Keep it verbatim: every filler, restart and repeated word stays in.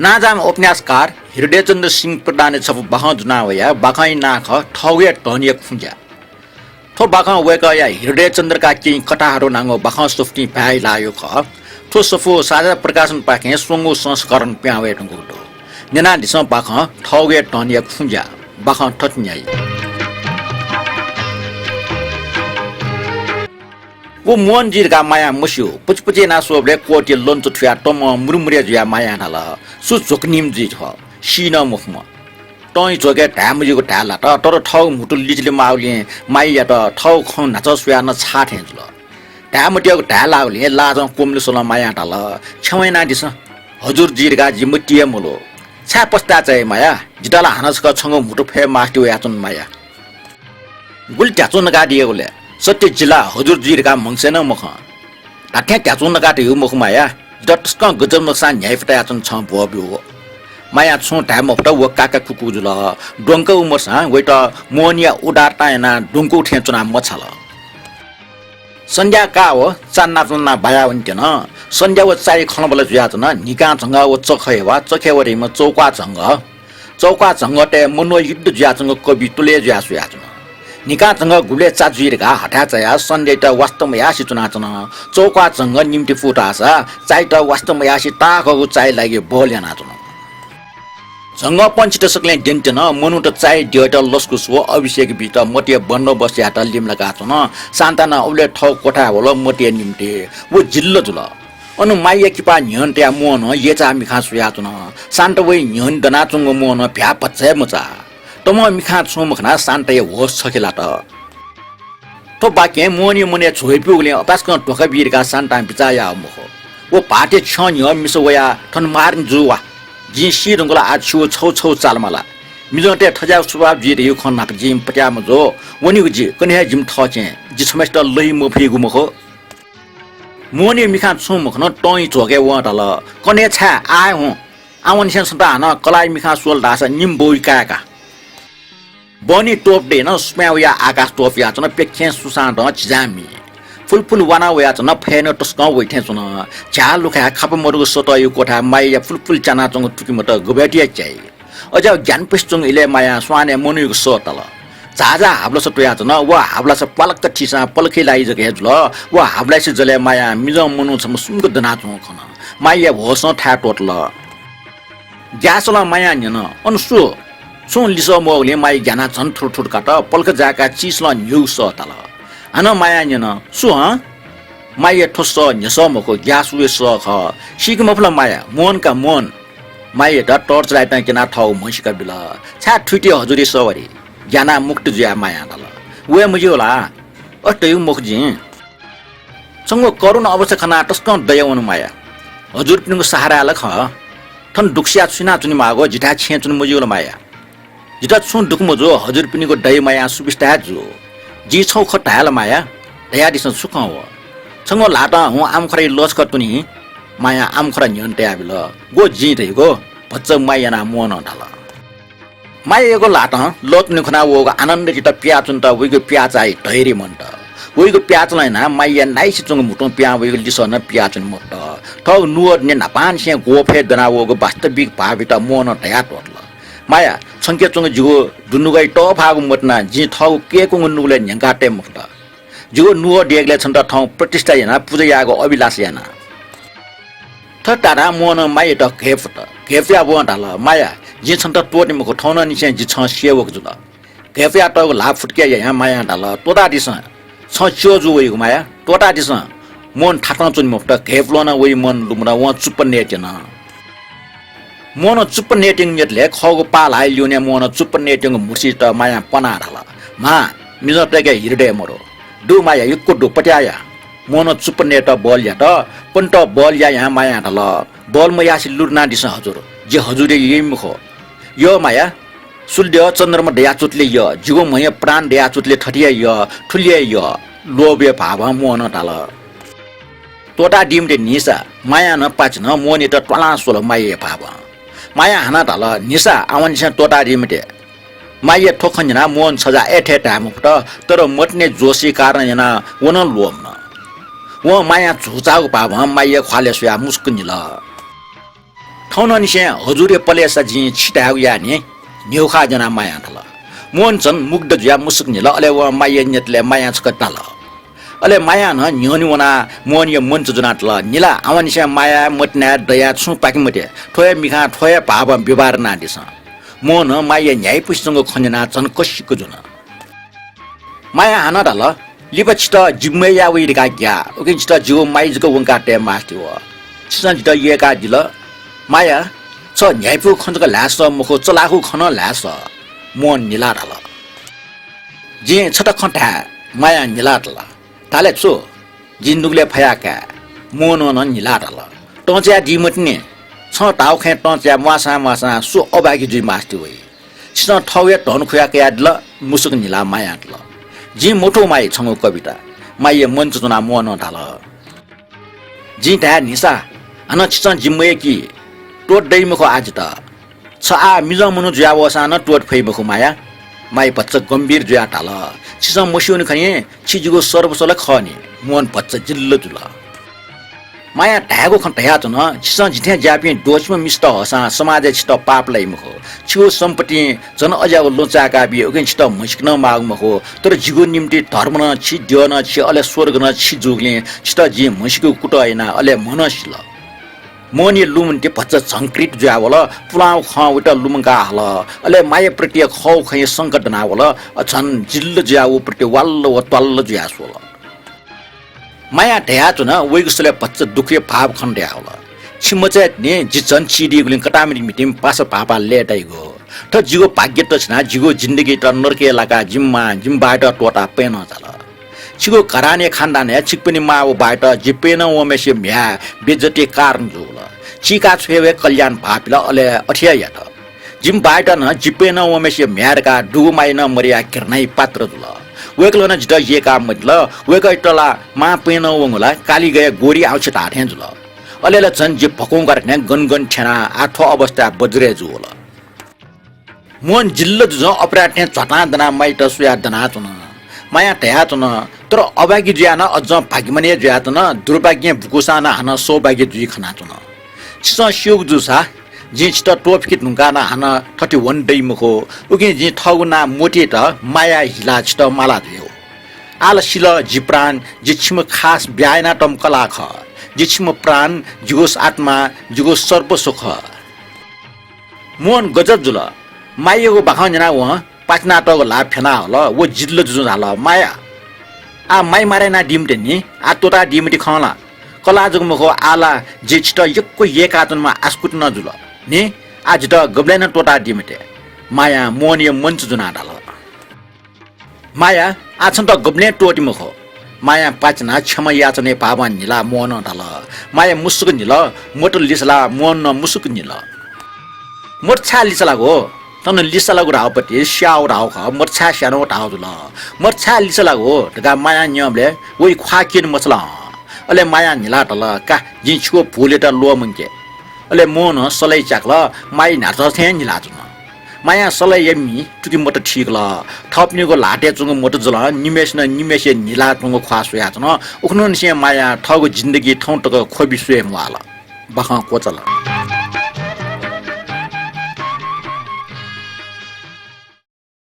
नांजाःम्ह उपन्यासकार हृदयचन्द्र सिंह प्रधानया छपु बाखं ज्वना वया। बाखंया नां खः थःगु हे धनया खुँज्या। थ्व बाखं वय्कःया हृदयचन्द्रका केहेँ कथाहरू नांगु बाखं सफुतिं भाय् लाःगु खः। थ्व सफू साझा प्रकाशनपाखें स्वंगू संस्करण पिहां वये धुंकूगु दु। न्यनादिसँ बाखं थःगु हे धनया खुँज्या। बाखं थथे न्ह्याइ। व मोहन जुइ धकाः मायां मस्यू। पुचपुच याना स्वःबलय् क्वःतिइ लन्चु थुयाः तमं मुरुमुरे जुयाः मायां धाल, "सु झ्वकनिम्ह जुइ छ, सी नं मखुम्ह।" तं हि झ्वके धाये मज्यूगु धाये लात, तर थःगु म्हुतु लिचिले माःगुलिं मायायात थःगु खँ न्हाचः स्वयाः नं छाः थें जुल। धाये मत्यःगु धाये लाःगुलिं लाजं क्वमिलसलं मायां धाल, "क्षमा यानादिसँ, हजुर जुइ धकाः जि मतिइ हे मल्वः। छाय् पस्ताय् चाइ माया? जितः ला हानं छकः छंगु म्हुतु फये मास्ति वयाच्वन माया। गुलि ध्याचुं नकादियागु ले? सत्य जि ला हजुर जुइ धकाः म्हगसय् नं मखं। धात्थें ध्याचुं नकातयागु मखु माया। जितः तसकं गजब नकसां न्ह्याइपुतायाच्वन छं ब्वःब्यूगु।" मायां छुं धाये मफुत, व काकाकुकु जुल। द्वंकःगु मसां वयात मोहनया उदारतां यानाः द्वंकूगु थें च्वनाः मछाल। सन्ध्या काः व चा नापनापं बाया वनेत्यन। सन्ध्या व चाया खँल्हाबल्हा जुयाच्वन। न्हिकां झंगः व चखय् वा, चखय् व धइम्ह चौक्वाः झंगः। चौक्वाः झंगःतय् मनोयुद्ध जुयाच्वंगु कवि तुलय् जुयाः स्वयाच्वन। न्हिकां झंगः गुबलय् चा जुइ धकाः हथाय् चायाः सन्ध्यायात वास्ता मयासें च्वनाच्वन। चौक्वाः झंगः निम्ति पूत धाःसा चायात वास्ता मयासें ताःहाकःगु चाया लागि बहल यानाच्वन। झंगःपंक्षीत सकलें द्यनेत्यन। मनूत चाया द्यःयात लसकुस व अभिषेक बीत मतिया बन्दोबस्त यायेत लिमलाकाच्वन। शान्ता नं उबलय् थःगु क्वथाय् वल मतिया निम्ति। व जिल्ल जुल। अन मायाया किपाः न्ह्यःने तयाः मोहनं यय्चाः मिखां स्वयाच्वन। शान्ता वइ न्ह्यःने दनाच्वंगु मोहनं भ्याः भचा हे मचाः। तमं मिखां छुं मखनाः शान्ताया होश छखे लात। थ्व वाक्यं मोहनया मनय् झ्वःपिउगुलिं अपाय्सकं धोखा बी धकाः शान्तां बिचाः याः मखु। व भाःतया छ्यं न्ह्यः मिसा वयाः थन मारिन जू वा। जिं सी धुंकल, आः छिगु छगू छगू चाल माला। मिजंतय् थज्याःगु स्वभाव जुइ धइगु खँ न्हापा जिं पत्याः मजू। वनेगु जि, कन्हय् हे जिमि थःछेँ। जि छम्हय्सित लहि मफइगु मखु। मोहनया मिखां छुं मखन, तं हि झ्वके वं धाल, "कन्हय् छाय्, आः हे हुँ। आवंनिसें छन्त हानं कलाःया मिखां स्वल धाःसा निम्ह बौइ काय्का।" बहनी त्वःप दयेनं सुपाँय् वयाः आकाश त्वपुयाच्वन। प्यखें सुसां दँ झिजां मि। फुलफुल वाना वयाच्वन। फय् नं तसकं वइथें च्वन। झ्याः लुखाय् खापा मदुगु सतःया क्वथाय् मायाया फुलफुल च्यानाच्वंगु तुकिमत गुबलय् ति याइ। अज्याःगु ग्यानापुसे च्वंगु इलय् मायां स्वानय् मनूयागु सः ताल। झाःझाः हापलासा त्वयाच्वन। व हापलासा प्वालक्क थिसां पलखय् लाइ जक हे जुल। व हापलासे जलय् मायां मिजं मनू छम्ह सुम्क दनाच्वंगु खन। मायाया होशं थाय् त्वःतल। ग्याःसलं मायां न्यन, "अन सु?" छुं लिसः मवःगुलिं माया ग्यानाः झन थुरथुर कात। पलख जाय्काः चीसलं न्ह्यूगु सः ताल। हानं मायां न्यन, "सु हँ?" मायाया थ्व सः न्ह्यसः मखु, ग्याःसुया सः खः। सीके मफु ला माया, मोहन का मोहन। मायायात टर्च लाइटं क्यनाः थःगु म्हसीका बिल। "छाय् थुइति हजुरया सः वरी?" ग्यानाः मुक्त जुयाः मायां धाल, "वये मज्यू ला? अथे धयागु मखु जिं। छंगु करुण अवस्था खनाः तसकं दया वन माया। हजुरपिनिगु सहाराय् ला खः। थन दुःखसिया छु यानाच्वनेमाःगु, जिथाय् छेँय् च्वने मज्यू ला माया? जितः छुं दुःख मजू, हजुरपिनिगु दया मायां सुबिस्ता हे जू। जिं छगू खँ धाये ला माया? धयादिसँ, छु खँ व?" "छंगु ल्हातं हुँ आमखराया लःछकः तुनि।" मायां आमखरा न्ह्यःने तयाबिल। "ग्व जिं धइगु?" भचा माया यानाः मोहनं धाल। मायायागु ल्हातं लः तुनि खनाः वःगु आनन्दयात पियाच्वनेत वइगु प्याःचाःया धैर्य मन्त। वइगु प्याःचलं यानाः मायाया नाइसे च्वंगु म्हुतुं पिहां वइगु लिसः नं पियाच्वने मफुत। थःगु नुगः दुने न्हापांनिसें ग्वःफय् दनाः वःगु वास्तविक भावयात मोहनं धयाः त्वःतल। "माया, छंके च्वंगु जिगु दुनुगःया तःभाःगु मतिना जिं थःगु कय्कूगु नुगलय् न्ह्यंका तये मफुत। जिगु नुगः देगलय् छन्त थौं प्रतिष्ठा यानाः पुजा यायेगु अभिलाषा याना।" थथे धाधां मोहनं मायायात घय्पुत। घय्पुयाः वं धाल, "माया, जिं छन्त त्वःते मखु, थौंनंनिसें जि छं सेवक जुल।" घय्पुयातःगु ल्हाः फुतके यायां मायां धाल, "त्वःतादिसँ, छं च्यः जू वइगु माया, त्वःतादिसँ।" मोहन थातं च्वने मफुत, घय्पुलं नं वइ मन लुमन, वं चुप्पा नयेत्यन। मोहनं चुप्पा नयेत्यंगु न्यतलय् खःगु पाः ल्हाःया ल्यूने मोहनं चुप्पा नयेत्यंगु म्हुतुसित मायां पनाः धाल, "म्हा, मिजंतय्के हृदय मदु। दु माया, यक्व दु, पत्याः या।" मोहनं चुप्पा नयेत बहल यात। पनेत बहल यायां मायां धाल, "बहल मयासे लुधनादिसँ हजुर, जि हजुरया यःमि खः। यः माया, सूर्य चन्द्रमा दयाच्वंतले यः, जिगु म्हया प्राण दयाच्वंतले थथे हे यः, थुलि हे यः।" लोभया भावं मोहनं धाल। "त्वःतादी मते न्हिसा।" मायां नं पाचिन, मोहनयात त्वालां स्वल मायाया भावं। मायां हानं धाल, "न्हिसा आवंनिसें त्वःतादी मते।" मायाया थ्व खँ न्यनाः मोहन छजाः अय्थय् धाये मफुत, तर मतिने जोशया कारणं यानाः व नं ल्वःमन। वं मायां झुचाःगु भावं मायाया ख्वालय् स्वयाः मुसुक्क निल। थौंनिसें हजुरया पलेसा जिं छि धायेगु याये नि, न्ह्यःखा ज्वनाः मायां धाल। मोहन झन मुग्ध जुयाः मुसुक न्हिल, अले वं मायाया न्यतले मायां छकः धाल। अले मायां नं न्ह्यःने वनाः मोहनया मन चुज्वनाः धाल, निला, आवंनिसें माया, मतिना, दया छुं पाके मते। थ्व हे मिखां, थ्व हे भावं व्यवहार यानादिसँ। मोहनं मायाया न्ह्याइपुसे च्वंगु खँ न्यनाः झन कसिक जुल। मायां हानं धाल, लिपा छितः जि मय् याः वइ धकाः ग्याः, उकिं छितः जिगु माया जक वंकाः तये मास्ति वः। छिसं जितः यय्कादिल। माया, छ न्ह्याइपुगु खँ जक ल्हाये सः मखु, चलाखु खँ नं ल्हाये सः। मोहनं निलाः धाल। जिं छता खँ धाये, मायां निलाः धाल। धाले छु? जिं नुगलय् फयाः काये। मोहनं नं निलाः धाल। तं चायादी मतिनि। छं धाःगु खँय् तं चायाः म्वाःसां म्वाःसां सु अभागी जुइ मास्ति वइ। छिसं थःगु हे धन खुया कयादिल, मुसुक न्हिलाः मायां धाल। जिं मथू माया छंगु कविता। मायाया मन चुज्वनाः मोहनं धाल। जिं धाये न्हिसा, हानं छिसं जि मयय्की, त्वःत दइ मखु आः जितः। छ आः मिजं मनू जुया वःसां नं त्वःते फइ मखु माया। माया भचा गम्भीर जुयाः धाल। छिसं मस्यूनि खनी, छि जिगु सर्वस्व ला खः नि। मोहन भचा जिल्ल जुल। मायां धायेगु खँ धयाच्वन, छिसं जिथें ज्याःपिं द्वःछिम्ह मिस्त हःसां समाजय् छितः पाप लाइ मखु। छिगु सम्पत्तिं झन अज्याःगु लँ चाय्काबी, उकिं छितः म्हसीके नं माःगु मखु। तर जिगु निंतिं धर्म नं छि, द्यः नं छि, अले स्वर्ग नं छि जूगुलिं छितः जिं म्हसीकेगु कुतः याना, अले म्ह नं सिल। मोहनया लुमन्ति भचा झंकृत जुयावल। पुलांगु खँ वइत लुमंका हल। अले माया प्रति खःगु खँया शंका दनावल। झन जिल्ल जुयाः व प्रति वाल्ल व त्वाल्ल जुयाः स्वल। मायां धयाच्वन, वइगु स्वलय् भचा दुःखया भाव खने दयावल। छि मचायेतिनि, जि झन चिदीगुलिं कताःमितिं पासा भाःपाः लय्ताइगु। थ्व जिगु भाग्य तछिनाः जिगु जिन्दगीत नरकय् लाकाः जिमि मां, जिमि बाःयात त्वःताः पय्नं झाल। छिगु घरानया खानदानय् छिकपिनि मां व बाःयात जि पय्नं वंम्हेसिया म्ह्याय् बेइज्जतीया कारण जूगु ला। चीका छ्वयेगु हे कल्याण भाःपिल, अले अथे हे यात। जिमि बाःयात नं जि पय्नं वंम्हेसिया म्ह्याय् धकाः दुगु माया नं मदयाः घृणाया पात्र जुल। वय्कलं नं जितः यय्काः मदिल। वय्कःयात ला मां पय्नं वंगु ला कालिगया गोरी आउँछि धाःथें जुल। अले ला झन जि भकौंकाः थें गन गन थ्यनाः आः थ्व अवस्थाय् बज्रय् जुवल। मोहन जिल्ल जुजुं अपराध थें झ्वातां दनाः मायात स्वयाः दनाच्वन। मायां धयाच्वन, तर अभागी जुयाः नं अझं भाग्यमानी हे जुयाच्वन, दुर्भाग्यं बुकूसां नं हानं सौभाग्य जुइ खनाच्वन। छिसं स्यूगु जूसा, जिं छितः त्वःफिके धुंकाः नं हानं थथे वने दइ मखु। उकिं जिं थःगु नां मोतीत मायां हिलाः छितः माला जुयागु। आः ला सिल, जि प्राण, जि छिम्ह खास ब्याहा यानातःम्ह कलाः खः। जि छिम्ह प्राण, जिगु आत्मा, जिगु सर्वस्व खः। मोहन गजब जुल। मायायागु बाखं न्यनाः वं पाचिनातःगु ल्हाः फ्यनाः हल। व जिल्ल जुजुं धाल, माया, आः माया मारे यानादी मते नि, आः त्वःतादी मते खं ला। कलाः जक मखु, आः ला जिं छितः यक्व यय्काच्वनेमाः आसकुति नं जुल नि, आः जितः गबलें नं त्वःतादी मते। मायां मोहनया मन चुज्वनाः धाल। माया, आः छन्त गबलें त्वःते मखु। मायां पाचिनाः क्षमा याचनाया भावं न्हिलाः मोहनं धाल। माया मुसुक न्हिल, मत लिसलाः मोहनं मुसुक न्हिल। मत छाय् लिसलागु? थन लिसलागु धाःगु पति स्याःगु धाःगु खः, मत छाय् स्यानागु धाःगु जुल। मत छाय् लिसलागु धकाः मायां न्यंबलय् वइ ख्वाः क्यने मछाल हं। अले मायां न्हिलाः धाल, का, जिं छिगु भूलयात ल्वःमंके। अले मोहनं सलय् च्याकल, माया न्हाचः थें न्हिलाच्वन। मायां सलय्या मि तुति मत थीकल। थःपिनिगु ल्हातय् च्वंगु मत जलं निम्हय्सिनं निम्हय्सिया न्हिलाच्वंगु ख्वाः स्वयाच्वन। उखुन्हुनिसें मायां थःगु जिन्दगी थौं तक ख्वबि स्वये म्वाःल। बाखं क्वचाल।